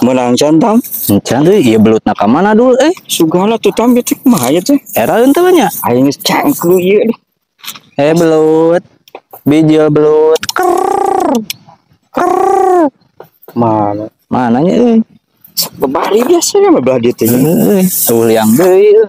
Menang can tam. Can deui ieu belutna ka mana dul euy? Sugala tuh tam ieu teh kumaha ieu teh? Era henteu nya. Aing geus cangkeul ieu deh. Belut. Bijil belut. Krrr. Krrr. Mana? Mananya euy? Sok bebari biasanya mah belah dieu teh. Euy, tuh liang deui.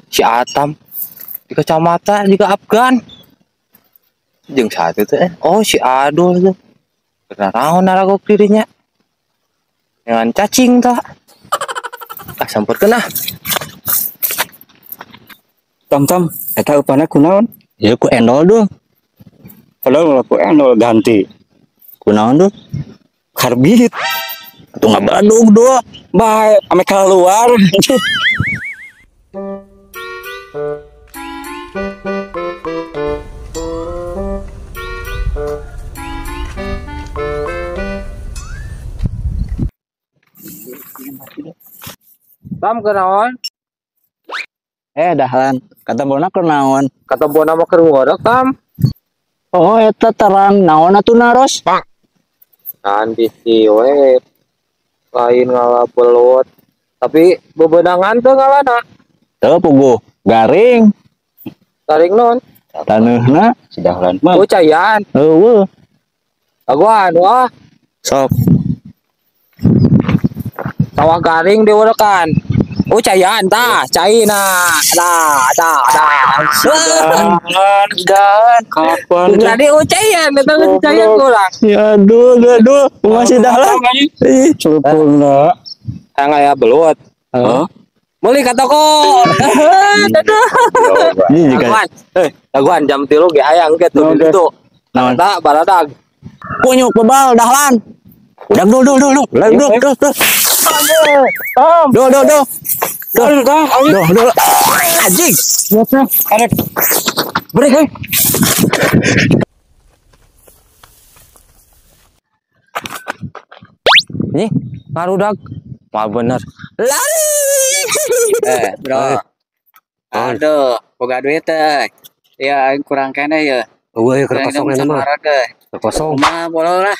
Si Atam di kacamata juga Afgan jeung satu teh oh si Adul tuh karena naon naragok dirinya dengan cacing tak ah samperkeun ah tam tam eta upana kunaon ieu ku endol dul padahal ku endol ganti kunaon dul karbit atuh ngabadug dul bae ame keluar. Tam kenaon? Dahlan, kata bona kenaon? Kata bona mah keur ngorok tam. Oh, eta terang naon atuh naros? Kan bisi we. Lain ngala belut, tapi bebenangan teu ngalana. Teu puguh, garing. Garing non? Taneuhna si Dahlan mah. Oh, cayan. Heueuh. Aguan wah. Sok. Sawah garing diurekan. Oh cayan tah, cai nah, dah, dah, dah. Dan kapan? Tadi oh cayan, eta geus cayan kurang. Ya aduh, aduh, masih Dahlan. Ih, celupna. Hayang aya belut. Heeh. Meuli ka toko. Dadah. Daguan. Daguan jam 3 ge hayang ge tuh di ditu. Naon? Tah baradag. Punyuk bebal Dahlan. Udah dul dul dul dul dul dul dul. Dul dul dul. Dul dul dul. Anjing. Arek. Break euy. Nih, ngarudag. Mah bener. Lari. Bro. Aduh, boga duit teh. Ya aing kurang keneh ya. Eueuh keur kosong eta mah. Keur kosong. Mah bolo lah.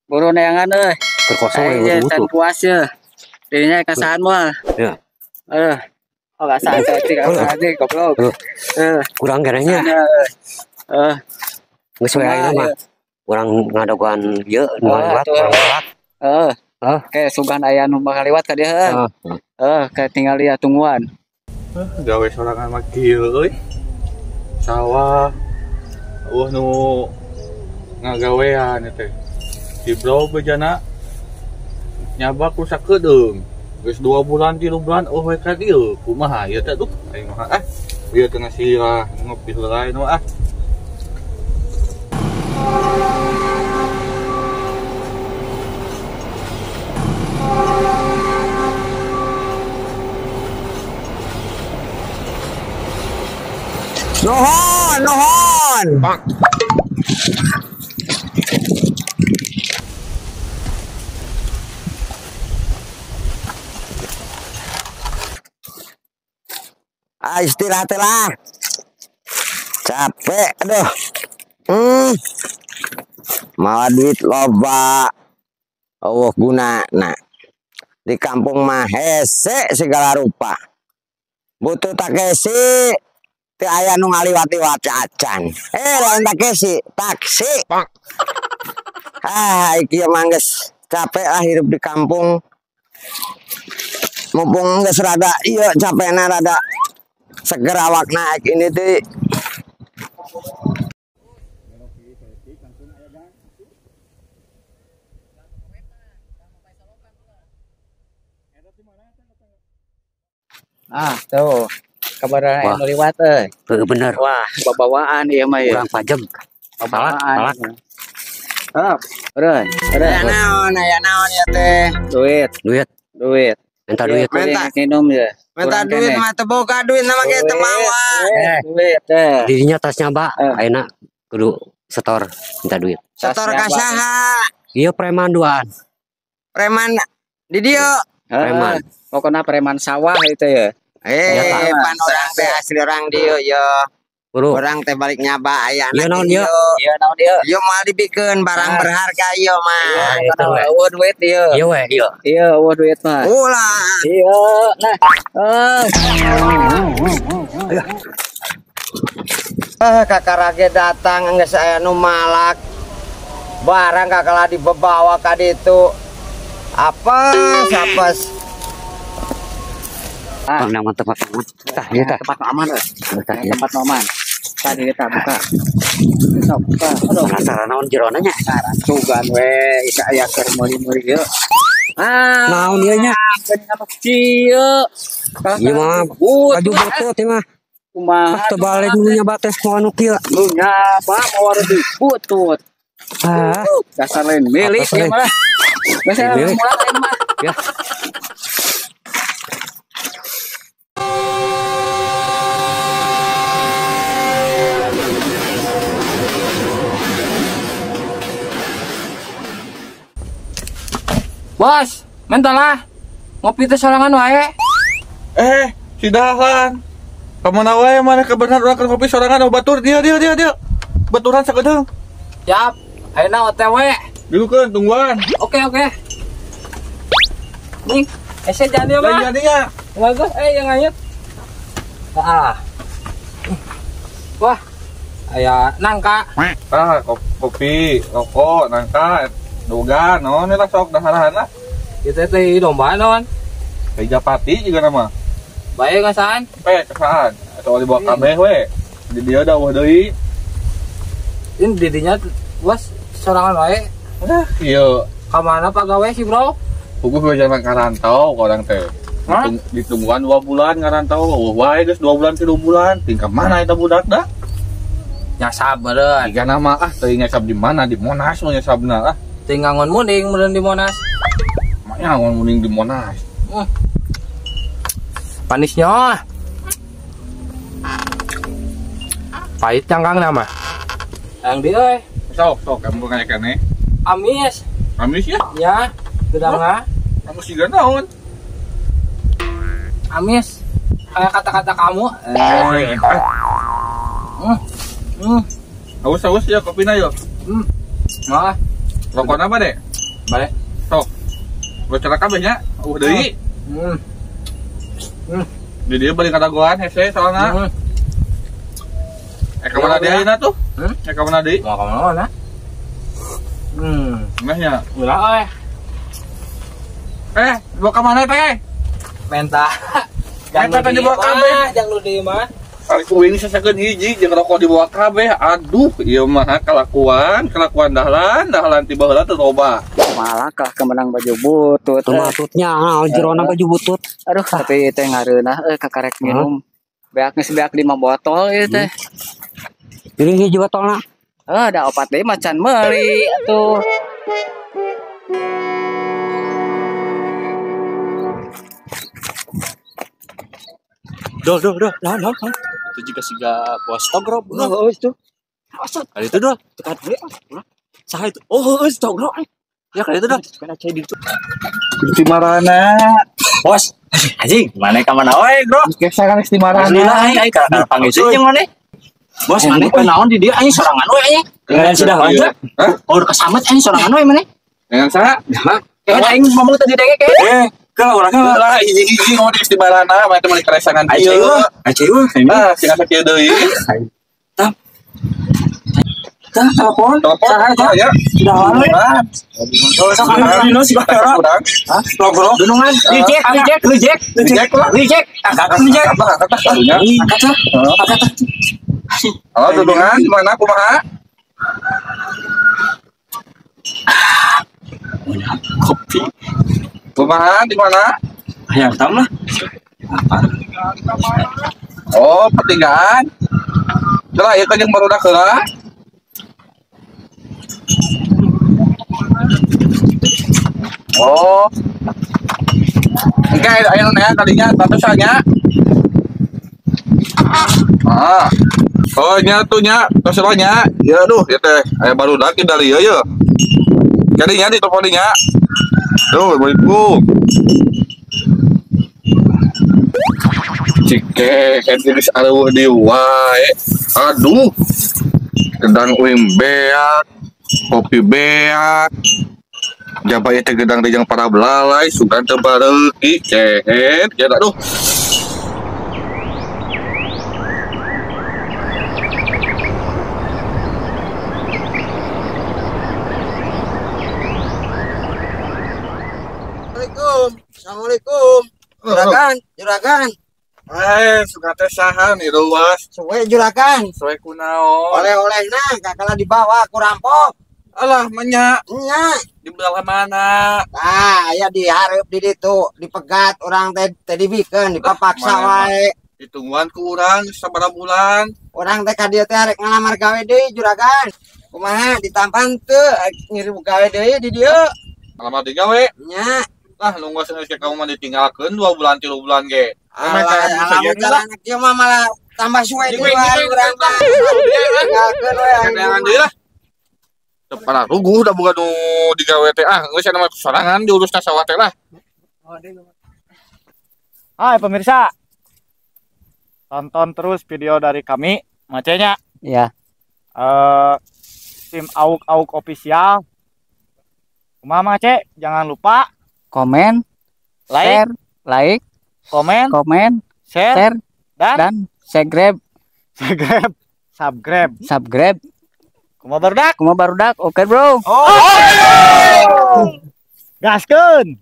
Buru neangan euy. Keur kosong euy butuh. Puas ya. Dirinya kasahan moal. Ya. Aduh. Oh, kasahan teh kasahan goblok. Heeh. Kurang kenehnya. Heeh. Geus we ayeuna mah. Urang ngadagoan ieu nu lewat. Heeh. Oke, sugan aya nu bakal liwat ka dieu heuh. Heeh, kayak tinggal lihat tungguan. Gawe sorangan mah kieu euy. Sawah eueuh nu ngagawean teh. Di bro bejana nyabak rusak kedeung. Geus 2 bulan 3 bulan eueuh we ka dieu. Kumaha ieu teh duh aing mah ah. Ieu teh ngasih ngopi heula nu ah. Nuhun, nuhun. Ah, istirahat lah. Capek, aduh. Malah duit loba. Allah guna. Nah, di kampung mah hese segala rupa. Butuh Takeshi. Teu aya nu ngaliwat-liwat acan. Lain Takeshi, taksi. Ah, iki mah geus capek lah hidup di kampung. Mumpung geus rada ieu capekna rada seger awakna ini teh. Ah, tuh. Kabar anu liwat euy. Heuh bener. Wah, babawaan ieu mah ieu. Urang pajeg. Babawaan. Heeh. Eureun, eureun. Aya naon, aya naon ieu teh? Duit, duit, duit. Minta duit. Minta minum ya. Minta duit mah teu boga duit nama ge teu mawa. Duit teh. Dirinya tasnya Mbak, ayeuna kudu setor minta duit. Setor ka saha? Ieu preman duaan. Preman Di dieu. Preman. Pokona preman sawah itu ya. Pan orang teh asli orang dieu ya. Orang teh balik nyaba aya ieu naon ieu? Ieu naon ieu? Ieu moal dibikeun barang berharga ieu mah. Eueuh duit ieu. Ieu we ieu. Ieu eueuh duit mah. Ulah. Ieu nah. Kakarage datang geus aya nu malak. Barang kakalah dibawa ka ditu. Apes apes. Nama tempat aman. Tah, ieu tah. Tempat aman euy. Tempat aman. Tadi kita buka. Sok, buka. Aduh, penasaran naon jerona nya? Sugan we isa aya keur meuli-meuli ieu. Ah, naon ieu nya? Ieu. Ieu mah baju butut ieu mah. Kumaha teu balik nu nyaba teh moal nu kieu. Nu nyaba moal butut. Ah, dasar lain milik ieu mah. Dasar lain mah. Ya. Bos, mentalah. Ngopi teh sorangan wae. Si Dahlan. Kamana wae maneh kebenaran urang keur ngopi sorangan batur dia. Baturan sakedeung. Siap. Ayeuna OTW. Dilukeun tungguan. Oke. Nih, ese jadi mah. Jadi ya. Bagus, yang ngayet. Ah. Wah. Aya nangka. Ah, kopi, rokok, nangka. Duga, naon lah sok daharahan lah. Itu teh domba naon? Teh japati juga nama. Bae ngasaan? Kesaan. Atau dibawa kabeh we. Di dieu da eueuh deui. Ini didinya bos sorangan wae. Ah, ieu. Ka mana pagawe sih, Bro? Puguh we jalan karantau ka urang teh. Ditungguan 2 bulan ngarantau. Eueuh wae geus 2 bulan 3 bulan. Tingkah mana eta budak dah? Nyasab meureun. Iga nama ah teu nyasab di mana? Di Monas mah nyasabna ah. Tinggal ngon muning meureun di Monas. Maknya ngon muning di Monas. Panisnya. Pahit cangkang nama. Yang di euy. Sok kamu kayak kene. Amis. Amis ya? Ya, gedangna. Amis juga naon? Amis. Kayak kata-kata kamu. Aus ya kopina yo. Malah. Rokok apa deh? Baik. Sok. Bocor kabeh nya. Deui. Di dieu bari kadagoan hese soalna. Ka mana deui ayeuna tuh? Ka mana deui? Mau ka mana? Meh nya. Ulah euy. Bawa ka mana teh? Menta. Menta teh dibawa kabeh. Jangan lu deui mah. Kali kuing sasakeun hiji jeung rokok dibawa kabeh. Aduh, ieu mah kelakuan dahlan tiba heula teu loba. Malah kalah kemenang baju butut. Matutnya jerona baju butut. Aduh, tapi teh ngareunah kakarek minum. Beak geus beak 5 botol ieu teh. Ini hiji botolna. Da opat deui macan meuli atuh. Dol. Naon. Itu juga siga bos togro. Oh, itu. Kali itu dol. Tekan deui. Saha itu? Oh, togro. Ya kali itu dol. Kan acai di itu. Di marana. Bos, anjing, mana ka mana wae, Bro? Geus kan di marana. Alhamdulillah aing kana panggil jeung maneh. Bos, maneh naon di dieu anjing sorangan we anjing. Dengan sudah lanjut. Hah? Oh, kesamet anjing sorangan we maneh. Dengan saha? Hah? Aing ngomong tadi denge ke. Kalau orangnya lah hiji-hiji ngomong di marana, mah teh meuli karesangan Aceh ieu. Aceh eueuh. Ah, sing asa kieu deui. Tah. Tah telepon. Telepon ya. Sudah lama. Oh, sok anu si Bakero. Hah? Logro. Dunungan. Reject, reject, reject, Reject lah. Reject. Angkat reject. Angkat lah, Angkat lah. Angkat. Halo, Dunungan, di mana kumaha? Kopi. Kumaha di mana? Hayang tam lah. Oh, pertigaan. Lah, ieu kan jeung barudak heula. Oh. Engke aya nu neang kadinya batusannya. Ah. Oh, nya tuh nya, tos nya. Ya aduh, ieu teh aya barudak dari ieu ye. Kadinya di telepon nya. Yo, Assalamualaikum. Cike, geus areueuh deui wae. Aduh. Gedang uing beak, kopi beak. Jaba ieu teh gedang teh jeung para belalai, sugan teu bareuki, cehet, ya aduh. Assalamualaikum. Assalamualaikum. Juragan, juragan. Suka teh saha nih ruas. Suwe juragan. Suwe kunaon. Oleh-olehna kakala dibawa ku rampok. Alah menya. Nya. Di belah mana? Tah, aya dihareup di ditu, dipegat urang teh teh dibikeun, dipapaksa wae. Ditungguan ku urang sabaraha bulan. Urang teh ka dieu teh arek ngalamar gawe deui juragan. Kumaha ditampan teu ngirim gawe deui di dieu. Ngalamar deui gawe? Nya. Lah nunggu cenah kamu mah ditinggalkeun 2 bulan 3 bulan ge. Alah, anak ieu mah malah tambah suwe deui wae urang mah. Tinggalkeun we aing deui lah. Teu parah ruguh da boga nu digawe teh ah geus cenah mah sorangan diurusna sawah teh lah. Hai pemirsa. Tonton terus video dari kami, macenya. Iya. Tim Auk-Auk Official. Kumaha Mace, jangan lupa komen, like, share, like, komen, share, dan subscribe, subscribe. Kumaha barudak? Oke, bro. Oh. Gaskeun.